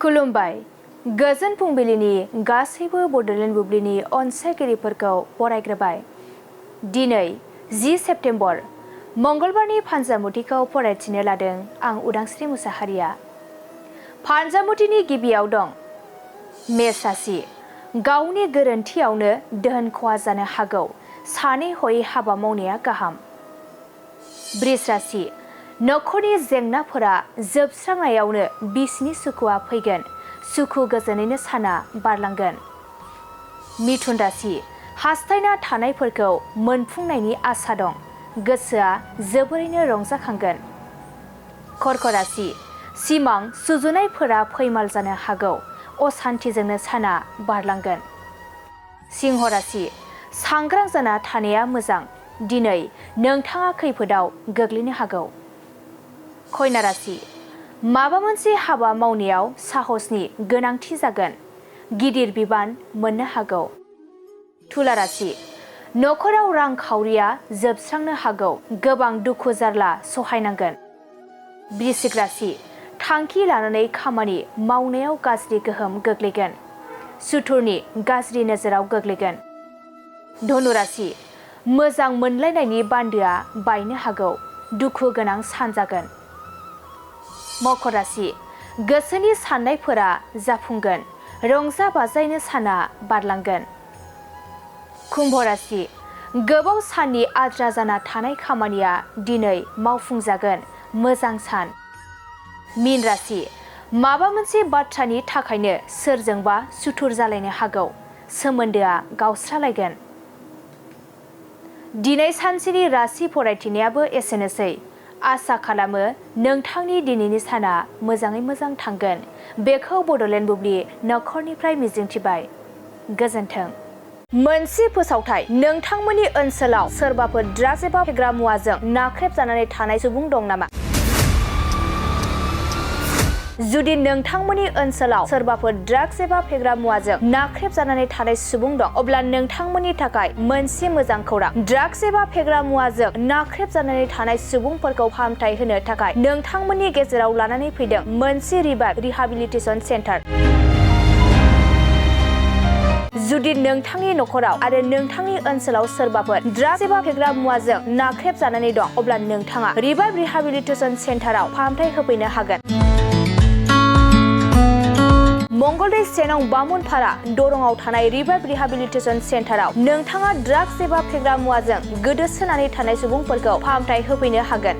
खुलुमबाय गोजोन फुंबिलिनि गासैबो बड'लेण्ड बुब्लिनि अनसायगिरिफोरखौ बरायग्रोबाय। दिनै 10 सेप्तेम्बर मंगलबारनि फानजामुथिखौ फरायथिनो लादों आं उदांस्रि मुसाहारिया। फानजामुथिनि गिबियाव दं मेष राशि। गावनि गोरोन्थियावनो दोहोन खहा जानो हागौ, सानै हयै हाबा मावनाया गाहाम। बृष राशि। नखरनि जेंनाफोरा जोबस्रांनायावनो बिसिनि सुखुआ फैगोन, सुखु गोजोनैनो साना बारलांगोन। मिथुन राशि। हास्थायना थानायफोरखौ मोनफुंनायनि आसा दं, गोसोआ जोबोरैनो रंजाखांगोन। कर्क राशि। सिमां सुजुनायफोरा फैमाल जानो हागौ, असान्थिजोंनो साना बारलांगोन। सिंह राशि। सांग्रां जाना थानाया मोजां, दिनै नोंथाङा खैफोदाव गोग्लैनो हागौ। कन्या राशि। माबा मोनसे हाबा मावनायाव साहसनि गोनांथि जागोन, गिदिर बिबान मोननो हागौ। तुला राशि। नखराव रांखावरिया जोबस्रांनो हागौ, गोबां दुखु जारला सहायनांगोन। वृश्चिक राशि। थांखि लानानै खामानि मावनायाव गाज्रि गोहोम गोग्लैगोन, सुथुरनि गाज्रि नोजोराव गोग्लैगोन। धनु राशि। मोजां मोनलायनायनि बान्दोआ बायनो हागौ, दुखु गोनां सान जागोन। मकर राशि। गोसोनि साननायफोरा जाफुंगोन, रंजा बाजायैनो साना बारलांगोन। कुम्भ राशि। गोबाव साननि आद्रा जाना थानाय खामानिया दिनै मावफुंजागोन, मोजां सान। मीन राशि। माबा मोनसे बाथ्रानि थाखायनो सोरजोंबा सुथुर जालायनो हागौ, सोमोन्दोआ गावस्रालायगोन। दिनै सानसेनि राशि फरायथिनायाबो एसेनोसै। आसा खालामो नोंथांनि दिनैनि साना मोजाङै मोजां थांगोन, बेखौ बड'लेण्ड बुब्लि नखरनिफ्राय मिजिंथिबाय। गोजोन्थों। मोनसे फोसावथाय। नोंथांमोननि ओनसोलाव सोरबाफोर ड्राग्स एबा फेग्रा मुवाजों नाख्रेबजानानै थानाय सुबुं दं नामा? जुदि नोंथांमोननि ओनसोलाव सोरबाफोर ड्राग्स एबा फेग्रा मुवाजों नाख्रेबजानानै थानाय सुबुं दं, अब्ला नोंथांमोननि थाखाय मोनसे मोजां खौरां। ड्राग्स एबा फेग्रा मुवाजों नाख्रेबजानानै थानाय सुबुंफोरखौ फाहामथाय होनो थाखाय नोंथांमोननि गेजेराव लानानै फैदों मोनसे रिभाइभ रिहाबिलिटेसन सेन्टार। जुदि नोंथांनि नखराव आरो नोंथांनि ओनसोलाव सोरबाफोर ड्राग्स एबा फेग्रा मुवाजों नाख्रेबजानानै दं, अब्ला नोंथाङा रिभाइभ रिहाबिलिटेसन सेन्टाराव फाहामथाय होफैनो हागोन। मंगलदै 1 नं बामुनपारा दरंआव थानाय रिभाइभ रिहाबिलिटेसन सेन्टाराव नोंथाङा ड्राग्स एबा फेग्रा मुवाजों गोदोसोनानै थानाय सुबुंफोरखौ फाहामथाय होफैनो हागोन।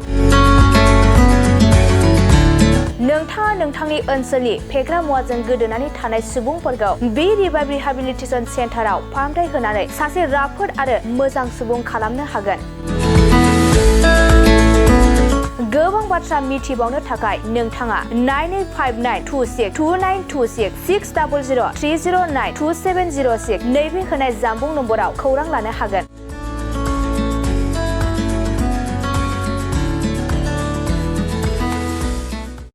नोंथाङा नोंथांनि ओनसोलनि फेग्रा मुवाजों गोदोनानै थानाय सुबुंफोरखौ बे रिभाइभ रिहाबिलिटेसन सेन्टाराव फाहामथाय होनानै सासे राफोद आरो मोजां सुबुं खालामनो हागोन। गोबां बाथ्रा मिथिबावनो थाखाय नोंथाङा 9859262926 60030927006 नैबे होनाय जानबुं नम्बराव खौरां लानो हागोन।